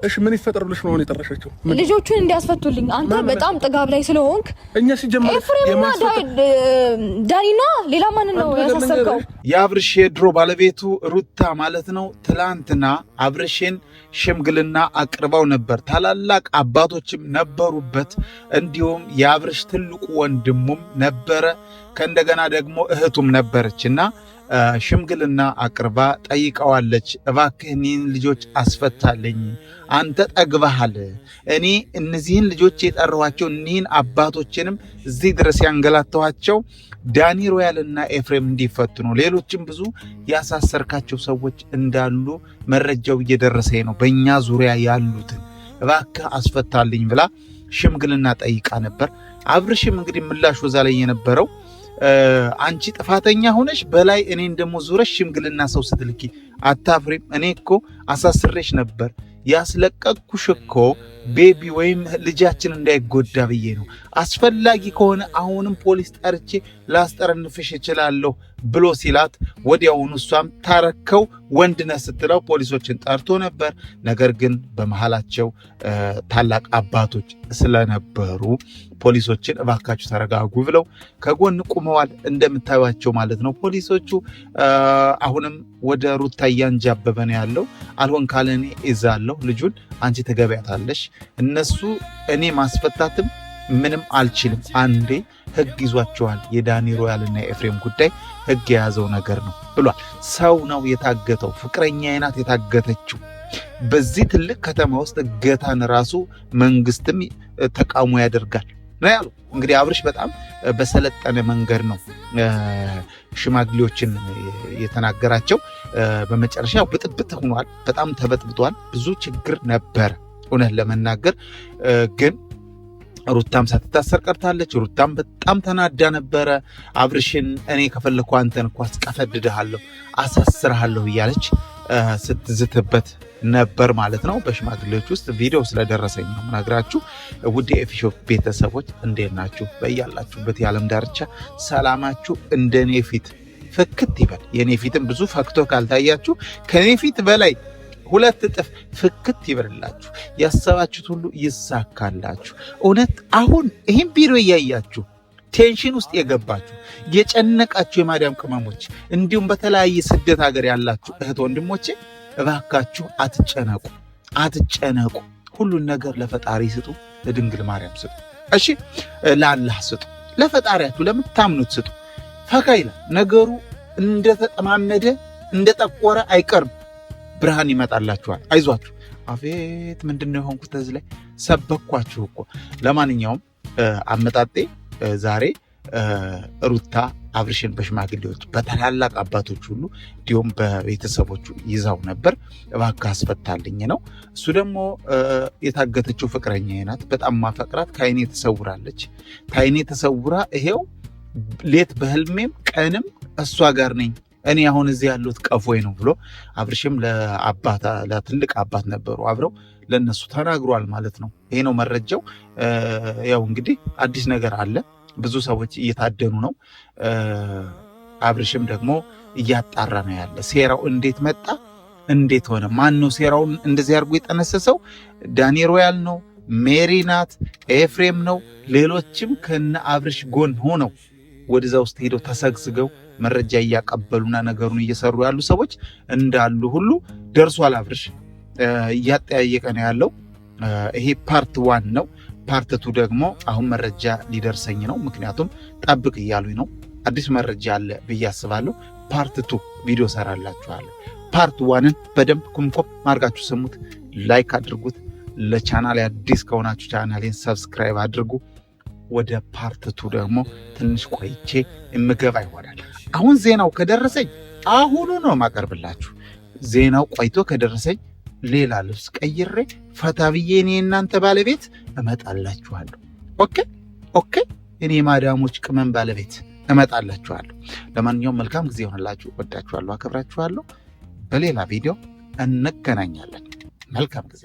እሺ ምን ይፈጠር ብለሽ ነው አሁን የጠራሻቸው? ልጆቹን እንዲያስፈቱልኝ። አንተ በጣም ጥጋብ ላይ ስለሆንክ እኛ ሲጀመር ኤፍሬምና ዳኒና ሌላ ማንን ነው ያሳሰርከው? የአብርሽ የድሮ ባለቤቱ ሩታ ማለት ነው። ትላንትና አብርሽን ሽምግልና አቅርበው ነበር። ታላላቅ አባቶችም ነበሩበት። እንዲሁም የአብርሽ ትልቁ ወንድሙም ነበረ። ከእንደገና ደግሞ እህቱም ነበረች እና ሽምግልና አቅርባ ጠይቀዋለች። እባክህ እኔን ልጆች አስፈታልኝ፣ አንተ ጠግበሃል። እኔ እነዚህን ልጆች የጠራኋቸው እኒህን አባቶችንም እዚህ ድረስ ያንገላተኋቸው ዳኒ ሮያልና ኤፍሬም እንዲፈቱ ነው። ሌሎችም ብዙ ያሳሰርካቸው ሰዎች እንዳሉ መረጃው እየደረሰኝ ነው፣ በእኛ ዙሪያ ያሉትን እባክህ አስፈታልኝ ብላ ሽምግልና ጠይቃ ነበር። አብርሽም እንግዲህ ምላሹ እዛ ላይ የነበረው አንቺ ጥፋተኛ ሆነሽ በላይ እኔን ደግሞ ዙረሽ ሽምግልና ሰው ስትልኪ አታፍሪም? እኔ እኮ አሳስሬሽ ነበር ያስለቀቅኩሽ እኮ baby ወይም ልጃችን እንዳይጎዳ ብዬ ነው። አስፈላጊ ከሆነ አሁንም ፖሊስ ጠርቼ ላስጠረንፍሽ እችላለሁ ብሎ ሲላት ወዲያውኑ እሷም ታረከው ወንድነት ስትለው ፖሊሶችን ጠርቶ ነበር። ነገር ግን በመሃላቸው ታላቅ አባቶች ስለነበሩ ፖሊሶችን እባካችሁ ተረጋጉ ብለው ከጎን ቁመዋል። እንደምታዩቸው ማለት ነው። ፖሊሶቹ አሁንም ወደ ሩታ እያንጃበበ ነው ያለው። አልሆን ካለ እኔ እይዛለሁ ልጁን፣ አንቺ ትገቢያታለሽ። እነሱ እኔ ማስፈታትም ምንም አልችልም። አንዴ ህግ ይዟቸዋል። የዳኒ ሮያልና የኤፍሬም ጉዳይ ህግ የያዘው ነገር ነው ብሏል። ሰው ነው የታገተው፣ ፍቅረኛ ናት የታገተችው። በዚህ ትልቅ ከተማ ውስጥ እገታን ራሱ መንግስትም ተቃውሞ ያደርጋል ነው ያሉ። እንግዲህ አብርሽ በጣም በሰለጠነ መንገድ ነው ሽማግሌዎችን የተናገራቸው። በመጨረሻ ብጥብጥ ሆኗል። በጣም ተበጥብጧል። ብዙ ችግር ነበር እውነት ለመናገር ግን ሩታም ሳትታሰር ቀርታለች። ሩታም በጣም ተናዳ ነበረ። አብርሽን እኔ ከፈለኩ አንተን እኮ አስቀፈድድሃለሁ፣ አሳስርሃለሁ እያለች ስትዝትበት ነበር ማለት ነው። በሽማግሌዎች ውስጥ ቪዲዮ ስለደረሰኝ ነው ምነግራችሁ። ውድ የኤፊሾፕ ቤተሰቦች እንዴት ናችሁ? በያላችሁበት የዓለም ዳርቻ ሰላማችሁ እንደኔ ፊት ፍክት ይበል። የኔ ፊትም ብዙ ፈክቶ ካልታያችሁ ከኔ ፊት በላይ ሁለት እጥፍ ፍክት ይበልላችሁ። ያሰባችሁት ሁሉ ይሳካላችሁ። እውነት አሁን ይህን ቪዲዮ እያያችሁ tension ውስጥ የገባችሁ የጨነቃችሁ የማዳም ቅመሞች፣ እንዲሁም በተለያየ ስደት ሀገር ያላችሁ እህት ወንድሞቼ እባካችሁ አትጨነቁ፣ አትጨነቁ። ሁሉን ነገር ለፈጣሪ ስጡ፣ ለድንግል ማርያም ስጡ፣ እሺ ለአላህ ስጡ፣ ለፈጣሪያችሁ ለምታምኑት ስጡ። ፈካ ይላል ነገሩ። እንደተጠማመደ እንደጠቆረ አይቀርም። ብርሃን ይመጣላችኋል። አይዟችሁ። አቤት ምንድን ነው የሆንኩት? እዚህ ላይ ሰበኳችሁ እኮ። ለማንኛውም አመጣጤ ዛሬ ሩታ አብርሽን በሽማግሌዎች በታላላቅ አባቶች ሁሉ እንዲሁም በቤተሰቦቹ ይዛው ነበር። እባክህ አስፈታልኝ ነው። እሱ ደግሞ የታገተችው ፍቅረኛ ናት፣ በጣም ማፈቅራት፣ ከአይኔ ተሰውራለች። ከአይኔ ተሰውራ ይሄው ሌት በህልሜም ቀንም እሷ ጋር ነኝ እኔ አሁን እዚህ ያሉት ቀፎይ ነው ብሎ አብርሽም ለአባት ለትልቅ አባት ነበሩ አብረው ለነሱ ተናግሯል ማለት ነው። ይሄ ነው መረጃው። ያው እንግዲህ አዲስ ነገር አለ። ብዙ ሰዎች እየታደኑ ነው። አብርሽም ደግሞ እያጣራ ነው ያለ። ሴራው እንዴት መጣ? እንዴት ሆነ? ማን ነው ሴራውን እንደዚህ አድርጎ የጠነሰሰው? ዳኒ ሮያል ነው? ሜሪ ናት? ኤፍሬም ነው? ሌሎችም ከነ አብርሽ ጎን ሆነው ወደዛ ውስጥ ሄደው ተሰግስገው መረጃ እያቀበሉና ነገሩን እየሰሩ ያሉ ሰዎች እንዳሉ ሁሉ ደርሷል። አብርሽ እያጠያየቀ ነው ያለው። ይሄ part one ነው። part two ደግሞ አሁን መረጃ ሊደርሰኝ ነው። ምክንያቱም ጠብቅ እያሉኝ ነው። አዲስ መረጃ አለ ብዬ አስባለሁ። part two ቪዲዮ ሰራላችኋለሁ። part one ን በደንብ ኩምኮም አድርጋችሁ ስሙት፣ like አድርጉት። ለቻናል አዲስ ከሆናችሁ ቻናሌን subscribe አድርጉ። ወደ part two ደግሞ ትንሽ ቆይቼ የምገባ ይሆናል። አሁን ዜናው ከደረሰኝ አሁኑ ነው ማቀርብላችሁ። ዜናው ቆይቶ ከደረሰኝ ሌላ ልብስ ቀይሬ ፈታ ብዬ እኔ እናንተ ባለቤት እመጣላችኋለሁ። okay okay፣ እኔ ማዳሞች ቅመም ባለቤት እመጣላችኋለሁ። ለማንኛውም መልካም ጊዜ ይሆንላችሁ። ወዳችኋለሁ፣ አከብራችኋለሁ። በሌላ ቪዲዮ እንገናኛለን። መልካም ጊዜ።